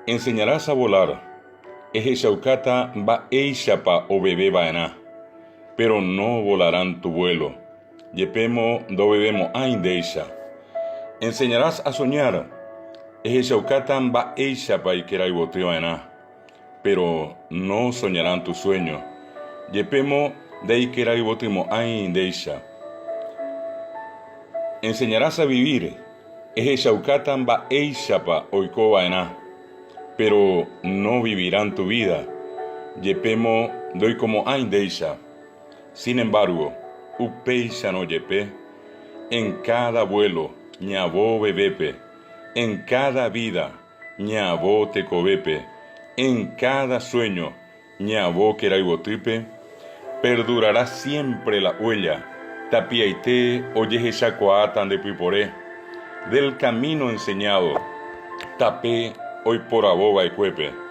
Enseñarás a volar, ehechaukáta mba'éichapa oveve va'erã, péro no volarán tu vuelo, jepémo ndovevemo'ãi ndéicha. Enseñarás a soñar, ehechaukáta mba'éichapa ikerayvoty va'erã, péro no soñarán tu sueño, jepémo ndaikerayvotymo'ãi ndéicha. Enseñarás a vivir, Ehechaukáta mba'éichapa oiko va'erã, péro no vivirán tu vida, jepémo ndoikomo'ãi ndéicha. Sin embargo, upéicharõ jepe, en cada vuelo ñavo vevépe, en cada vida ñavo tekovépe, en cada sueño Ñavõ kerayvotýpe, perdurará siempre la huella, tapiaite ojehechakuaáta nde pypore, del camino enseñado, tape oiporavo va'ekuépe.